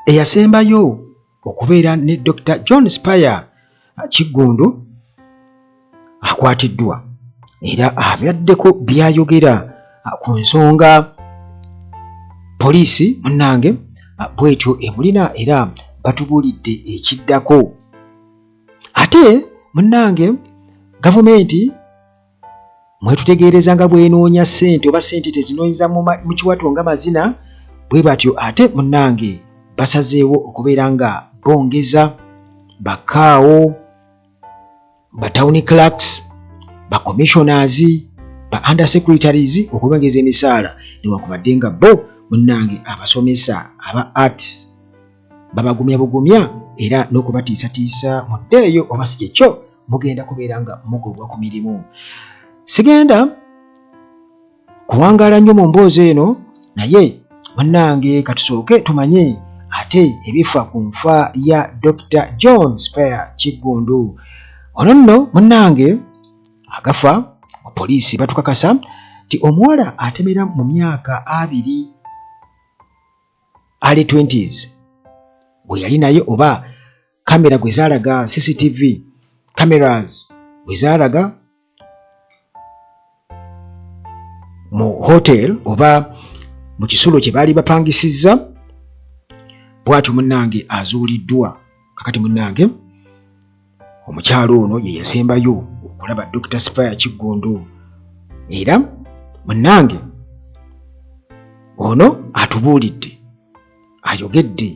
Eyasembayo okubeera ne Dokita John Spire Kiggundu akwatiddwa era abaddeko by'ayogera ku nsonga poliisi munnange bwetyo emulina era batubuulidde ekiddako. Ate munnange gavumenti mwetutegeereza nga bwenoonya ssente oba ssente tezinoonyeza mu kiwato nga mazina bwe batyo ate munnange basazeewo okubeera nga bongeza bakaawo ba town clerks ba commissioners ba under secretaries okubongeza emisaala newankubadde nga bo munnange abasomesa aba arts babagumya bugumya era n'okubatiisatiisa muddeeyo oba si kyekyo mugenda kubeera nga mugobwa ku mirimu. Sigenda kuwangaala nnyo mu mboozi eno naye munnange katusooke tumanye ate ebifa ku nfa ya Dokita John Spire Kiggundu. Ono nno munnange agafa poliisi batukakasa nti omuwala atemera mu myaka abiri early 20s gwe yali naye oba kamera gwe zaalaga CCTV cameras gwe zaalaga mu hotel oba mu kisulo kye baali bapangisizza bw'atyo munnange azuuliddwa kakati munnange omukyalo ono ye yasembayo okulaba Dokita Spire Kiggundu era munnange ono atubuulidde ayogedde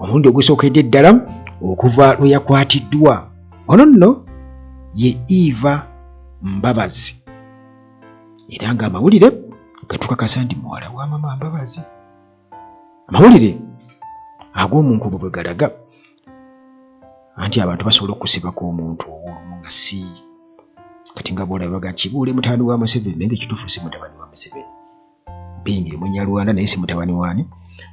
omulundi ogusookedde ddala okuva lwe yakwatiddwa ono nno ye Eva Mbabazi era ng'amawulire gatukakasa nti muwala wa mama Mbabazi amawulire ag'omu nkubo bwe galaga anti abantu basobola okukusibako omuntu ow'olumu nga si kati nga bwolaba baga kibuule mutabani wa Museveni naye nga ekituufu si mutabani wa Museveni bingi munyarwanda naye si mutabani wani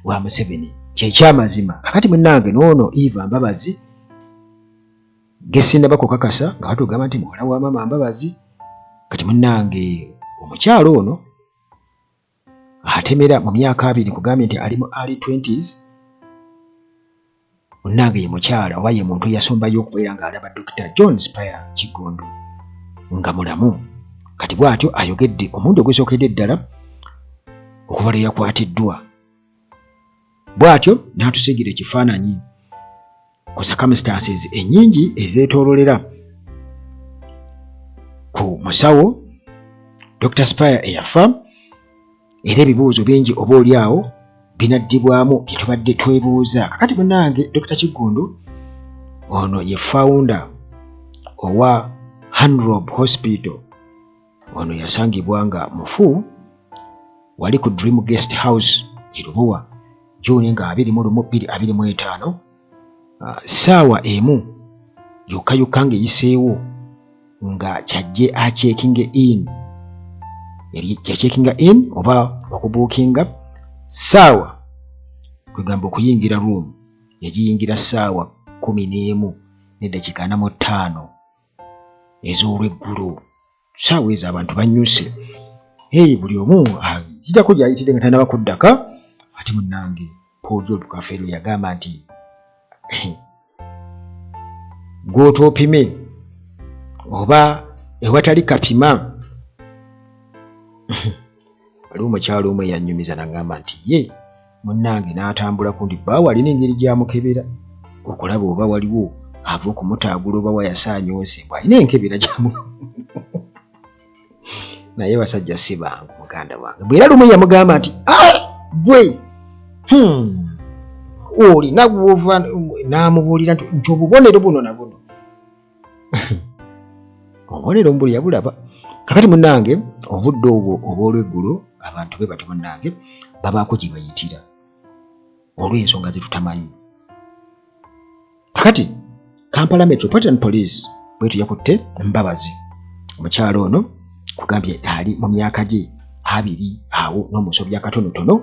wa Museveni kyekyamazima kakati munnange n'ono Eva Mbabazi gesinaba kukakasa nga batugamba nti muwala wa mama Mbabazi kati munnange omukyalo ono atemera mu myaka abiri nkugambye nti ali mu early 20s munnange ye mukyala oba ye muntu eyasombayo okubeera ng'alaba Dokita John Spire Kiggundu nga mulamu kati bw'atyo ayogedde omulundi ogusookedde ddala okuva lwe yakwatiddwa bw'atyo n'atusiigira ekifaananyi ku circumstances ennyingi ezeetoololera ku musawo Dr. Spire eyafa era ebibuuzo bingi oba oli awo binaddibwamu bye tubadde twebuuza kakati munange Dr. Kiggundu ono ye founder owa Hanrob Hospital ono yasangibwa nga mufu wali ku Dream Guest House e Lubowa June nga 21 2025 ssaawa emu yokka yokka ng'eyiseewo nga kyajje acheckinge in yacheckinga in oba okubuukinga ssaawa kwegamba okuyingira room yagiyingira ssaawa 11 n'eddakiika 45 ez'olweggulo ssaawa ezo abantu bannyuse hey, buli omu kijjako gy'ayitidde nga tannaba kuddaka ate munnange Paul Job Kafeero yagamba nti gw'otoopime oba ewatali kapima waliwo omukyalo omu eyannyumiza nangamba nti ye munnange n'atambulako nti bbaawe alina engeri gy'amukebera okulaba oba waliwo ava okumutaagula oba wayasaanyoose mbu alina enkebera gyamu naye basajja si bangu muganda wange bwe era lumu yamugamba nti ah, gwe hmm, olina gwova n'amubuulira nti obubonero buno na buno obubonero mbuli yabulaba kakati munnange obudde obwo obw'olweggulo abantu be bati munnange babaako gye bayitira olw'ensonga ze tutamanyi Kakati Kampala Metropolitan Police bwetu yakutte Mbabazi omukyalo ono kugambye ali mu myaka gye abiri awo n'omusobya katonotono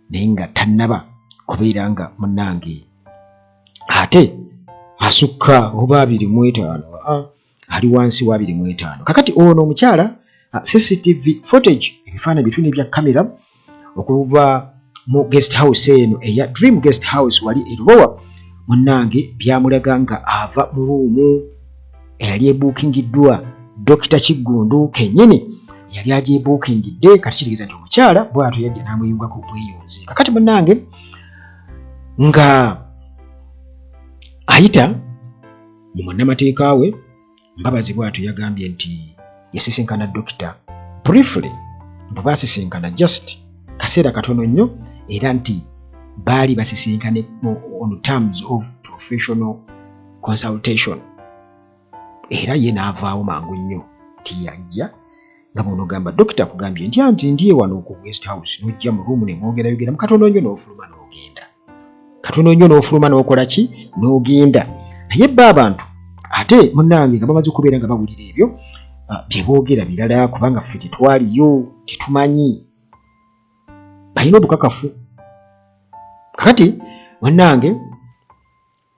naye nga tannaba kubeera nga munnange ate asukka oba 25 ali wansi wa 25 kakati ono omukyala CCTV footage ebifaananyi bituli n'ebya kamera okuva mu guest house eno eya Dream Guest House wali e Lubowa, munnange byamulaga nga ava mu ruumu eyali ebuukingiddwa Dokita Kiggundu kennyini yali agyebuukingidde. Kati kitegeeza nti omukyala bw'atyo yajja n'amuyungako bweyunzi. Kakati munnange nga ayita mu munnamateeka we Mbabazi bw'atyo yagambye nti yasisinkana Dokita briefly, mbu baasisinkana just kaseera katono nnyo, era nti baali basisinkane on terms of professional consultation, era ye n'avaawo mangu nnyo. Nti yajja nga bw'onoogamba dokita akugambye nti anti ndi wano ku guest house, n'ojja mu ruumu ne mwogerayogeramu katono nnyo n'ofuluma n'ogenda, katono nnyo n'ofuluma n'okola ki, n'ogenda. Naye bba abantu ate munnange nga bamaze okubeera nga bawulira ebyo bye boogera birala, kubanga ffe tetwaliyo, tetumanyi, balina obukakafu. Kakati munnange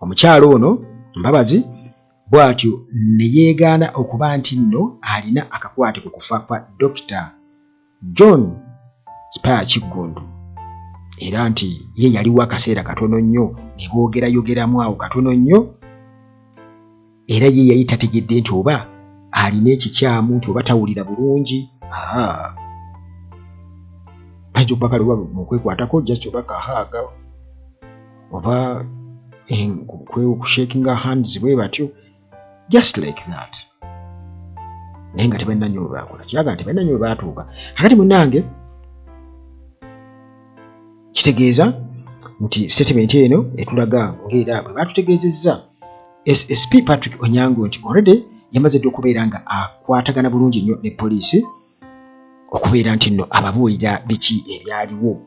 omukyala ono Mbabazi bw'atyo ne yeegaana okuba nti nno alina akakwate ku kufa kwa Dokita John Spire Kiggundu, era nti ye yaliwo akaseera katono nnyo ne boogerayogeramu awo katono nnyo, era ye yali tategedde nti oba alina ekikyamu, nti oba tawulira bulungi. Bayinza okuba kale oba mu kwekwatako just oba kahaaga oba kushakinga hands bwe batyo, just like that, naye nga tebalina nnyo bwe bakola kyaga nti tebalina nnyo bwe baatuuka. Kakati munnange kitegeeza nti statement eno etulaga ng'era bwe baatutegeezezza SSP Patrick Onyango nti already yamaze dda okubeera nga akwatagana bulungi nnyo ne poliisi okubeera nti nno ababuulira biki ebyaliwo,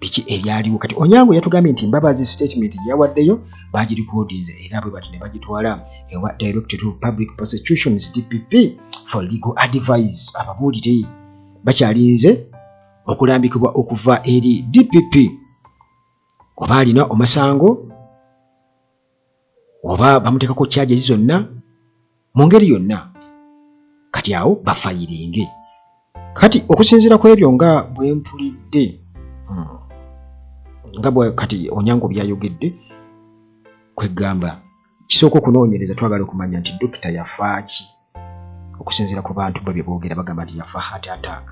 biki ebyaliwo. Kati Onyango yatugambye nti Mbabazi statement gye yawaddeyo bagirikodinze, era bwe bati ne bagitwala ewa Directorate of Public Prosecutions, DPP, for legal advice, ababuulire. Bakyalinze okulambikibwa okuva eri DPP oba alina omusango oba bamuteekako charges zonna mu ngeri yonna, kati awo bafayiringe. Kati okusinziira ku ebyo nga bwe mpulidde, nga bwe kati Onyango byayogedde, kwegamba kisooka okunoonyereza, twagala okumanya nti dokita yafa ki. Okusinziira ku bantu bo bye boogera, bagamba nti yafa heart attack.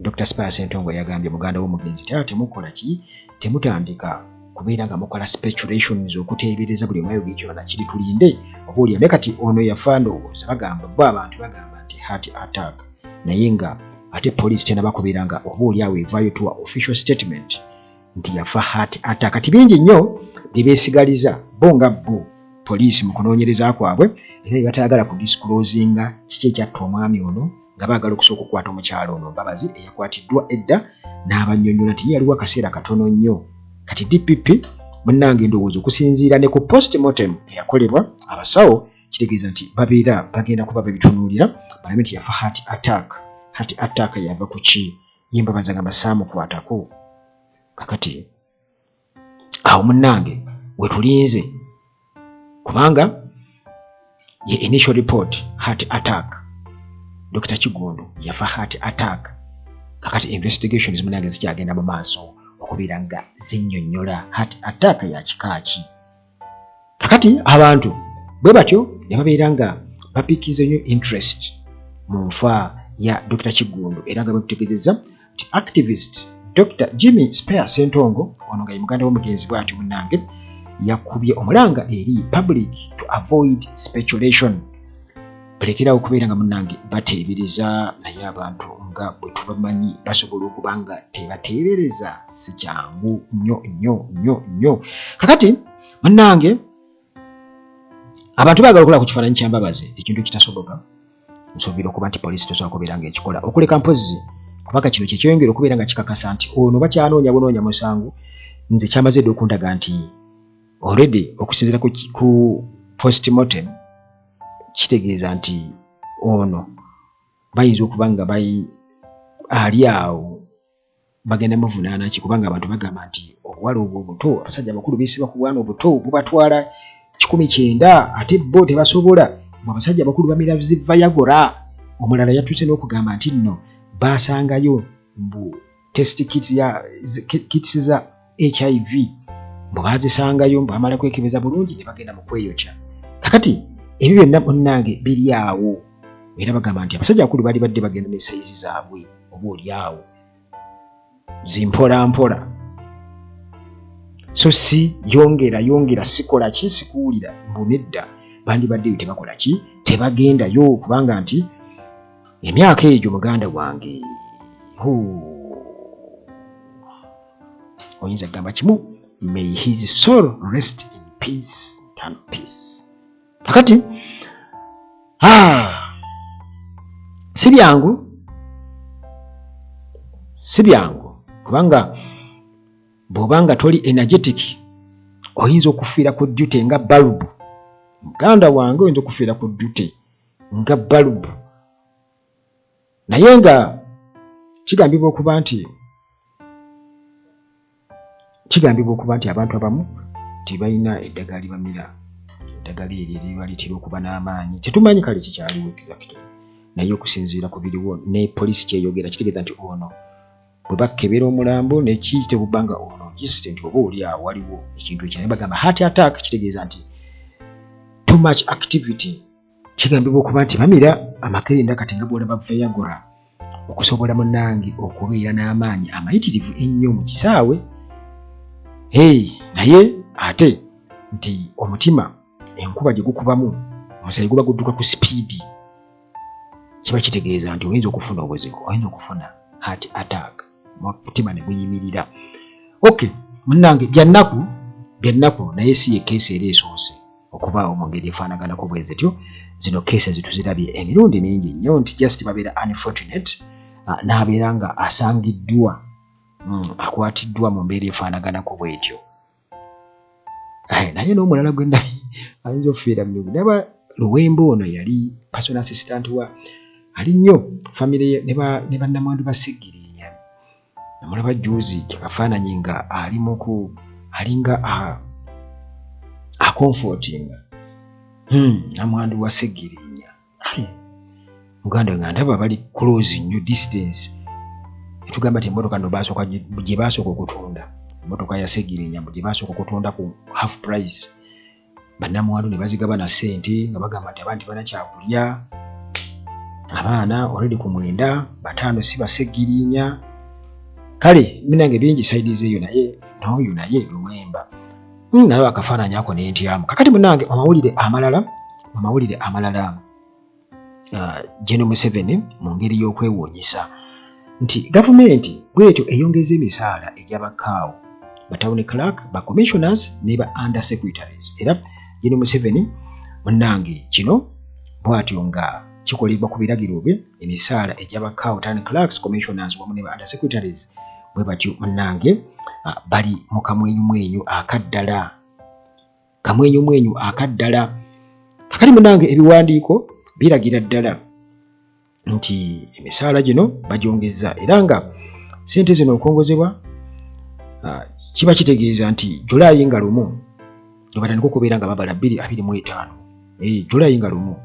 Dr Spire Sentongo yagambye muganda w'omugenzi ti temukola ki, temutandika kubeera nga mukola speculations, okuteebereza buli omu ayogera kyona kiri, tulinde oba olya. Naye kati ono yafa, ndowooza bagamba bo abantu bagamba nti heart attack, naye nga ate poliisi tenaba kubeera nga oba oli awo evaayo tuwa official statement nti yafa heart attack. Kati bingi nnyo bye beesigaliza bo nga bo poliisi mu kunoonyereza kwabwe, era bye batayagala ku disclosinga kiki ekyatta omwami ono, nga baagala okusooka okukwata omukyala ono Mbabazi eyakwatiddwa edda n'abannyonnyola nti ye yaliwo akaseera katono nnyo. Kati DPP munnange ndowooza okusinziira ne ku postmortem eyakolebwa abasawo, kitegeeza nti babeera bagenda kuba babitunuulira balabe nti yafa heart attack, heart attack yava ku ki. Ye Mbabazi agamba saamukwatako. Kakati awo munnange wetulinze, kubanga ye initial report heart attack, Dr Kigundu yafa heart attack. Kakati investigations munnange zikyagenda mu maaso okubeera nga zinnyonnyola heart attack ya kika ki. Kakati abantu bwe batyo ne babeera nga bapikiza nnyo interest mu nfa ya Dr Kigundu, era nga bwetutegeezezza nti activist Dr Jimmy Spare Sentongo ono nga ye muganda w'omugenzi bw'atyo munnange yakubye omulanga eri public to avoid speculation, balekerawo okubeera nga munnange bateebereza. Naye abantu nga bwe tubamanyi basobola okuba nga tebateebereza, si kyangu nnyo nnyo nnyo nnyo. Kakati munnange abantu baagala okulaba ku kifaananyi kya Mbabazi, ekintu ekitasoboka. Nsuubira okuba nti poliisi tosobola kubeera ng'ekikola okuleka mpozzi, kubanga kino kyekyeyongera okubeera nga kikakasa nti ono bakyanoonya bunoonya musango. Nze kyamaze dda okundaga nti already okusinziira ku postmortem kitegeeza nti ono bayinza okuba nga ali awo bagenda muvunaana ki, kubanga abantu bagamba nti obuwala obwo obuto, abasajja abakulu beesiba ku bwana obuto bubatwala 190, ate bo tebasobola. Mu abasajja abakulu bamira zi Viagra. Omulala yatuuse n'okugamba nti nno baasangayo mbu Test kits ya kits za HIV mbu baazisangayo, mbu bamala kwekebeza bulungi ne bagenda mu kweyokya. Kakati ebyo byonna munnange biri awo, era bagamba nti abasajja abakulu baali badde bagenda ne sayizi zaabwe oba oli awo zimpola mpola, so si yongera yongera, sikola ki, sikuwulira, mbu nedda, bandibaddeyo tebakola ki, tebagendayo, kubanga nti emyaka egyo muganda wange oyinza kugamba kimu, may his soul rest in peace, eternal peace. Kakati si byangu, si byangu, kubanga bw'obanga toli energetic oyinza okufiira ku duty nga balubu. Muganda wange, oyinza okufiira ku duty nga balubu. Naye nga kigambibwa okuba nti abantu abamu tebalina eddagala libamira, eddagala eryo eribaleetera okuba n'amaanyi. Tetumanyi kale kikyaliwo exactly, naye okusinziira ku biriwo ne poliisi kyeyogera, kitegeeza nti ono bwe bakebera omulambo nekitebuba nga ono just nti oba oli awo waliwo ekintu ekirala. Bagamba heart attack, kitegeeza nti too much activity. Kigambibwa okuba nti bamira amakerenda kati nga bwolaba Viagra okusobola munnange okubeera n'amaanyi amayitirivu ennyo mu kisaawe. Hey, naye ate nti omutima enkuba gye gukubamu, omusaayi guba gudduka ku sipiidi, kiba kitegeeza nti oyinza okufuna obuzibu, oyinza okufuna heart attack, mutima ne guyimirira. Okay, munnange, byannaku, byannaku, naye si ye case era esoose okubaawo mu ngeri efaanaganako bwe zityo. Zino cases tuzirabye emirundi mingi nnyo nti just babeera unfortunate, n'abeera nga asangiddwa, akwatiddwa mu mbeera efaanaganako bwetyo. Naye n'omulala gwe ndabye ayinza okufiira mu migugu naba Luwemba, ono yali personal assistant wa ali nnyo famire ye ne bannamwandu ba Ssegirinya. Namulaba juzi kafaananyi nga ali muku alinga acomfortinga namwandu wa Ssegirinya. Muganda, nga ndaba bali close nnyo distance. Netugamba nti emmotoka no basooka gye basooka okutunda, emmotoka ya Ssegirinya gye basooka okutunda ku half price, bannamwandu ne bazigabana ssente nga bagamba nti abaana tebalina kyakulya, abaana already ku 9, 5 si Bassegirinya. Kale minange bingi side eyo, naye n'oyo naye Luwemba, nalaba akafaananyi ako nentyamu. Kakati munange, amawulire amalala, General Museveni mu ngeri y'okwewuunyisa nti gavumenti bwetyo eyongeza emisaala egy'abakaawo, ba town clerk, ba commissioners ne ba under secretaries. Era General Museveni munnange kino bw'atyo nga kikolebwa ku biragiro bye, emisaala egy'abakaawo, town clerks, commissioners wamu ne ba under secretaries bwe batyo munnange bali mu kamwenyumwenyu akaddala, kamwenyumwenyu akaddala. Kakati munnange, ebiwandiiko biragira ddala nti emisaala gino bagyongeza, era nga sente zino okwongozebwa kiba kitegeeza nti Julayi nga 1 lwe batandika okubeera nga babala 2025, Julayi nga 1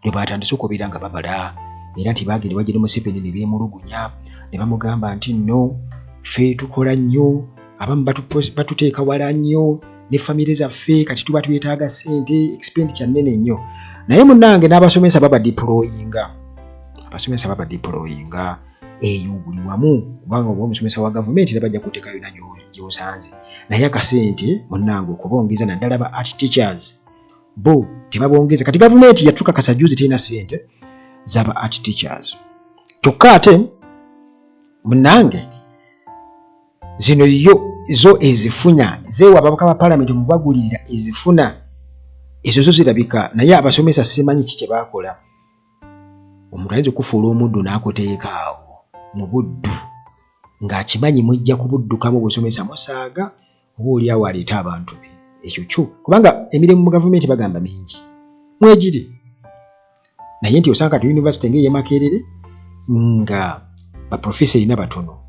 lwe batandise okubeera nga babala. Era nti bagenda ewa General Museveni ne beemulugunya ne bamugamba nti nno ffe tukola nnyo, abamu batuteeka wala nnyo ne famire zaffe, kati tuba twetaaga ssente, expenditure nnene nnyo. Naye munnange, n'abasomesa babadeployinga, abasomesa babadeployinga eyo buli wamu, kubanga oba omusomesa wa gavumenti era bajja kuteeka yonna gy'osanze. Naye akasente munnange okubongeza, naddala ba art teachers, bo tebabongeza. Kati gavumenti yatukakasa juzi terina ssente z'aba art teachers, kyokka ate munnange zino yo zo ezifuna zeewa ababaka ba paalamenti mubagulirira, ezifuna ezo zo zirabika. Naye abasomesa simanyi ki kye baakola. Omuntu ayinza okufuula omuddu n'akuteeka awo mu buddu ng'akimanyi mujja kubuddukamu obusomesa musaaga, oba oli awo aleete abantu be. Ekyo kyo kubanga emirimu mu gavumenti bagamba mingi mwegiri, naye nti osanga kati university ng'ey'e Makerere nga baprofesa erina batono.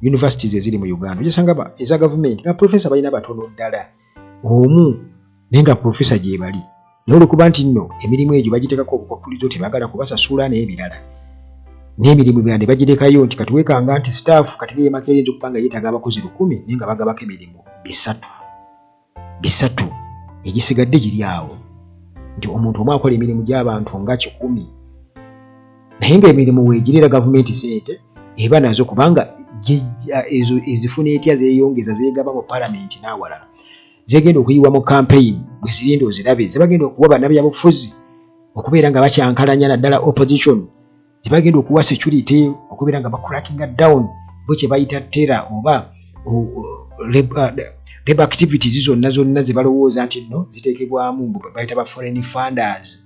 Universities eziri mu Uganda ojasanga eza gavumenti nga profesa balina batono ddala omu, naye nga profesa gye bali. Naye olwokuba nti nno emirimu egyo bagiteekako obukwakulizo, tebaagala kubasasula n'ebirala. N'emirimu emirala ne bagirekayo nti kati weekanga nti staff kati ng'eye Makerere eyinza okuba nga yeetaaga abakozi lukumi naye nga bagabako emirimu bisatu bisatu egisigadde giri awo nti omuntu omu akola emirimu gy'abantu nga kikumi naye ng'emirimu weegiri era gavumenti sente eba nazo kubanga ezo ezifuna etya zeeyongeza zeegaba mu palamenti n'awalala zegenda okuyiwa mu kampeyini bwe zirinda ozirabe zebagenda okuwa bannabyabufuzi okubeera nga bakyankalanya naddala opposition gyebagenda okuwa security okubeera nga bacrackinga down bo kyebayita terror oba labor activities zonna zonna zebalowooza nti nno ziteekebwamu mbu bayita ba foreign funders.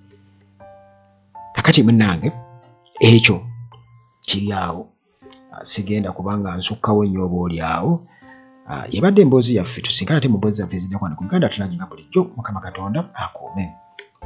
Kakati munnange ekyo kiri awo, sigenda kubanga nsukkawo nnyo oba oli awo. Yebadde emboozi yaffe, tusinkana ate mu mboozi zaffe eziddako wano ku Uganda Atlantic nga bulijjo. Mukama Katonda akuume.